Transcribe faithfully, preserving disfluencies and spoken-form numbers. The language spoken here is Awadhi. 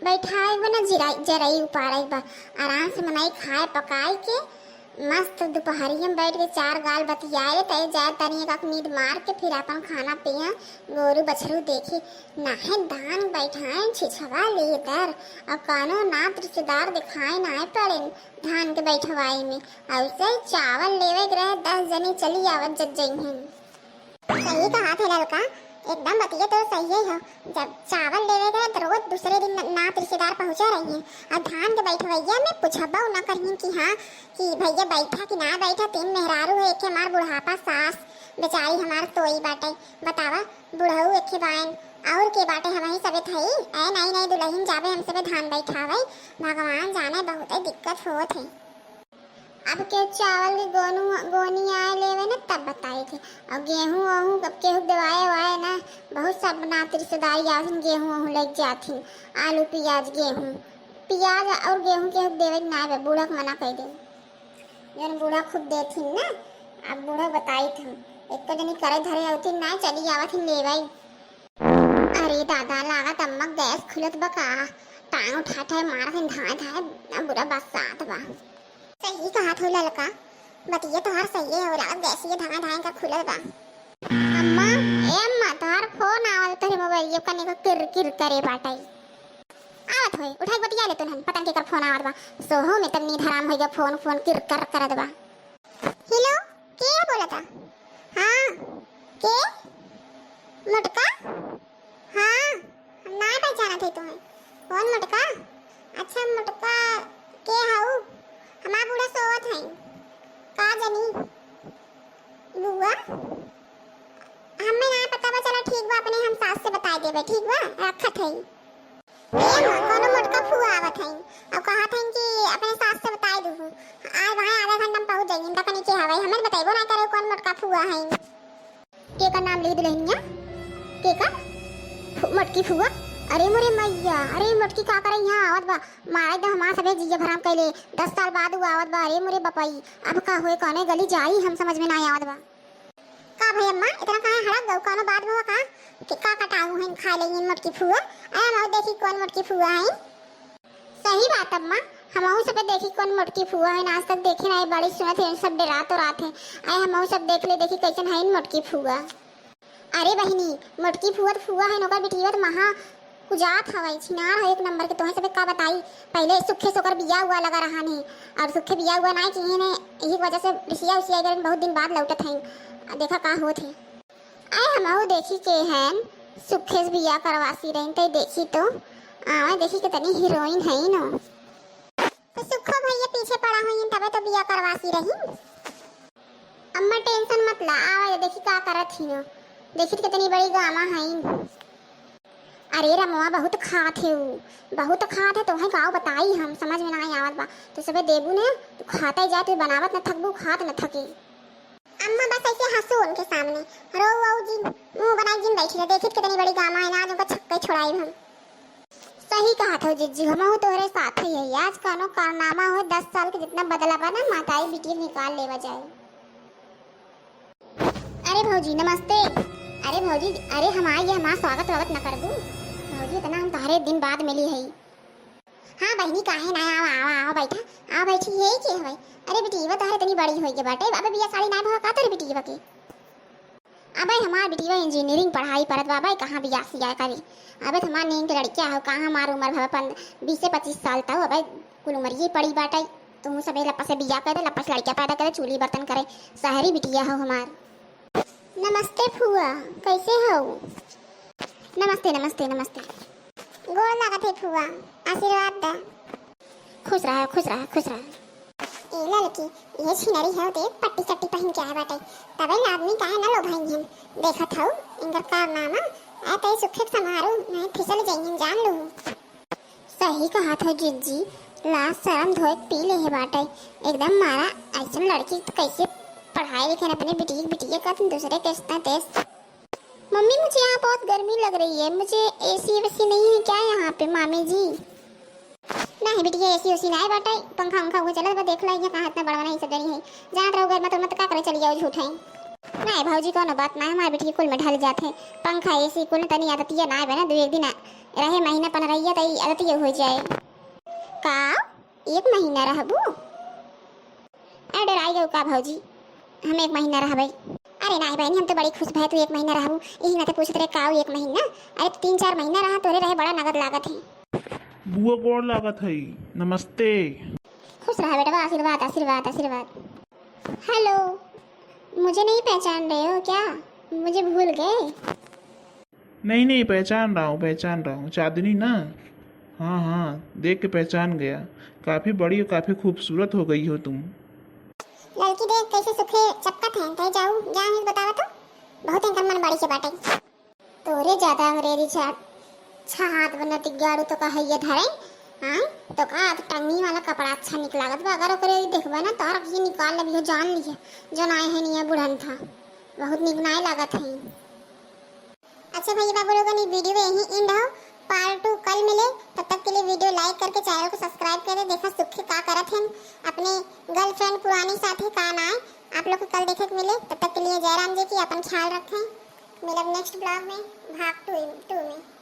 बैठाए बा ना, जिराई, जरई उपारई बा। आराम से मनई खाए पकाए के मस्त दुपहरिया में बैठ के चार गाल बतियाए, तय जाए तनी एक आक नींद मार के फिर आपन खाना पिया, गोरू बछरू देखी। नाहे धान बैठाए छिछवा लेदर, और कौनो नात रिश्तेदार दिखाए नाहे पड़े धान के बैठवाई में। और से चावल लेवे के रहे, दस जनी चली आवत जत जइहन। सही कहा थे ललका, एकदम बतिये तो सही है हो। जब चावल लेवे गए तो रोज दूसरे दिन न-, नात रिश्तेदार पहुँचा रही हैं। और धान के बैठवैया में पूछबो न करिहन कि हाँ, कि भैया बैठा कि ना बैठा। तीन मेहरारू है, एक हमार बुढ़ापा सास बेचारी हमार सोई बाटे। बतावा, बुढ़ऊ एक बायन और के बाटे, हम ही सबे थई। ऐ नई नई दुल्हन जाबे हम सबे धान बैठावे, भगवान जाने बहुते दिक्कत होत है। अब केहू चावल के गोनू, गोनी आए लेवे न, तब बताई थे। और गेहूँ वहूँ अब केहू देवाए वाए न, बहुत सब नात रिश्तेदारी आथिन, गेहूँ वहूँ लेके जाथिन, आलू, पियाज, गेहूँ, पियाज और गेहूँ केहू देवे के ना बे, बूढ़ा के मना कर दे। जौन बूढ़ा खूब देथिन न, अब बूढ़ा बताई थे, एक जनी करे धरे होती ना, चली आवत ही लेवाई। अरे दादा, लागत अम्मा गैस खुलत बा का? टांग उठा उठा मारत हन धाए धाए, ना बुरा बरसात बा। सही कहत हो ललका, बतिये तोहार सही है, लागत गैस ये धाए धाए का खुलत बा। अम्मा, ए अम्मा, तोहार फोन आवत तोहरे मोबाइल ये कने का किर किर करे बाटे। आवत होए, उठाई बतिया ले तुनहन, पता न केकर फोन आवत बा। सोहो में तब नींद हराम होई गया, फोन फोन किर कर करत बा। हेलो, के बोलता? हाँ, के? मोटका? हाँ, हम ना पहचानत है तुम्हें। कौन मोटका? अच्छा, मोटका के हऊ? हमार बूढ़ा सोवत हैं। का जनी? बुआ? हमें ना पता बा, चला ठीक बा, अपने हम सास से बताई देबे, ठीक बा? रखत है। ए माँ, कोनो मोटका फुआ आवत हईं, अब कहत हईं कि अपने सास से बताई दूँ। आ, वहाँ आधा घंटा में पहुँच जाइए, इनका कनी के हवाई, हमें बतैबो ना करे कौन मोटका फुआ हईं। के का नाम ली दुल्हनिया? के का? फु-, मोटकी फुआ? अरे मोरे मैया, अरे मोटकी का करे यहाँ आवत बा? मारे एकदम हमार सबे जिया भराम कैले, दस साल बाद वो आवत बा। अरे मोरे बपई, अब का होए, कौने गली जाई, हम समझ में ना आवत बा। का भई अम्मा, इतना काहे हड़क गऊ? कौनो बात भवा का? कि का कटाऊ हैं, खा लेंगे मोटकी फुआ। अरे हम देखी कौन मोटकी फुआ हैं। सही बात अम्मा, हमहू सब देखी कौन मोटकी फुआ हैं। आज तक देखे नहीं, बड़ी सुनत हैं, सब डेरात उरात हैं। अरे हमहू सब देख ले, देखी कैसन हैं मोटकी फुआ। अरे बहिनी, मोटकी फुआ त फुआ हैं, ओकर बिटिया त महा कुजात हवई, छिनार है एक नंबर के। तोहे सबे का बताई, पहले सुखे से ओकर बिया हुआ लगा रहा ने, और सुखे बिया हुआ नाई किए ने, यही वजह से रिसिया उसिया गए, बहुत दिन बाद लौटत हैं। आ देखा का होत है। आए हमहू देखी के हैं, सुखे से बिया करवासी रही, तई देखी तो, आवे देखी कितनी हीरोइन है नो। तो सुखो भैया पीछे पड़ा हुई, तबे तो बिया करवासी रही। अम्मा टेंशन मत ला, आवा ये देखी का करत ही हो, देखी त कितनी बड़ी गामा हईन। अरे रमवा बहुत खात है ऊ, बहुत खात है, तोहे का बताई हम, समझ में ना आवत बा। तू सबे देबू ने, तू खाता ही जा, तू बनावत न थकबू, खात न थके। अम्मा बस ऐसे हंसू उनके सामने, रो वो जिन, मुंह बनाई जिन बैठी रहे, देखी त कितनी बड़ी गामा है ना, आज उनका छक्के छुड़ाई हम। सही कहत हो जिज्जी, हमहू तोहरे साथ ही है। आज कौनो कारनामा हो, दस साल के जितना बदला बा ना, महतारी बिटिया निकाल लेवा जाए। अरे भौजी नमस्ते। अरे भौजी, अरे हमार ये हमार स्वागत वागत न करबू भौजी, इतना हम तोहरे दिन बाद मिली है। हाँ बहिनी, काहे ना, आवा आवा आवा, बैठा, आवा बैठी, यही के हवे? अरे बिटिया तोहरे इतनी बड़ी होई के बाटे, अब बिया साड़ी ना भवा का तोहरे बिटिया के? अबे हमार बिटिया इंजीनियरिंग पढ़ाई पढ़त बा, अबे कहाँ बियाह सियाह करी? अबे त हमार नीन के लड़किया हो, कहाँ हमार उम्र भवा पन-, बीसे पच्चीस साल तक, अबे कुल उमरिये पड़ी बाटे। तुहू सबे लप्पा से बियाह कर दे, लप्पा से लड़किया पैदा करे, चूल्ही बर्तन करे, शहरी बिटिया हो हमार। नमस्ते फुआ, कैसे हो? नमस्ते, नमस्ते, नमस्ते। गोड़ लागत है फुआ, आशीर्वाद दा। खुश रहा, खुश रहा, खुश रहा। ए लड़की, ये छिनरी है, देख पट्टी सट्टी पहन के आए बाटे, तबे न आदमी काहे न लोभाई हैं। देखत हऊ इनकर कारनामा, ऐ तई सुखे के समारू, नहीं फिसल जइहन, जान लू। सही कहत हो जिज्जी, लाज शरम धोए पी ले है बाटे। एकदम मारा, ऐसन लड़की तो कैसे पढ़ाई लिखे अपने बिटिया, बिटिया का तुम दूसरे के इतना तेज। मम्मी, मुझे यहाँ बहुत गर्मी लग रही है, मुझे एसी वेसी नहीं है क्या यहाँ पे मामी जी? नहीं बिटिया, एसी ओसी नहीं बाटे, पंखा उंखा हुआ चलत बा, देख ला यहाँ कहाँ इतना बड़वा नहीं सब जनी है। जानत रहो घर में तो मत का करे चली जाओ झूठ है। नाहीं भौजी, कउनो बात नाहीं, हमार बिटिया कुल में ढल जात है। पंखा, एसी कुल तनी आदतिया नाहीं बने, दू एक दिन रहे, महीना पन्द्रहिया त ई आदतिया होइ जाए। का एक महीना रहबू? अरे डराइ गउ का भौजी, हम एक महीना रहबै। अरे नाहीं बहिनी, हम त बड़ी खुश भए तू एक महीना रहबू, यही नाते पूछत रहे का एक महीना। अरे त तीन चार महीना रहा, तोरे रहे बड़ा नगद लागत है। बुआ गोड़ लागत है, नमस्ते। खुश रहा बेटवा, आशीर्वाद, आशीर्वाद, आशीर्वाद। हेलो, मुझे नहीं पहचान रहे हो क्या? मुझे भूल गए? नहीं, नहीं, पहचान रहा हूँ, पहचान रहा हूँ। चांदनी ना? हाँ, हाँ, देख के पहचान गया। काफ़ी बड़ी और काफ़ी खूबसूरत हो गई हो तुम। लड़की देख कैसे सुखे चपकत हैं। कहीं जाऊ, जा ही बतावा तो। बहुत इनकर मन बड़ी के बाटे। तोरे ज्यादा अंग्रेजी छा-, छहात बनत ग्यारू तो का है ये धरे, हाँ? तो का टंगी वाला कपड़ा अच्छा निक लागत बा। अगर ओकरे देखबा ना, तोहर ये निकाल लेबी हो, जान लिहे, जौन आए हैं नहीं है बुढ़न था। बहुत निक नाय लागत है। अच्छा भैया बाबू लोगन, ये वीडियो यहीं एंड हो। पार्ट टू कल मिले, तब तक के लिए वीडियो लाइक करके चैनल को सब्सक्राइब कर दे। देखा सुखे का करत हैं अपने गर्लफ्रेंड पुरानी साथी का नाय। आप लोग को कल देखे के मिले, तब तक के लिए जय राम जी की, अपन ख्याल रखें। मिलब नेक्स्ट ब्लॉग में, भाग टू, टू में।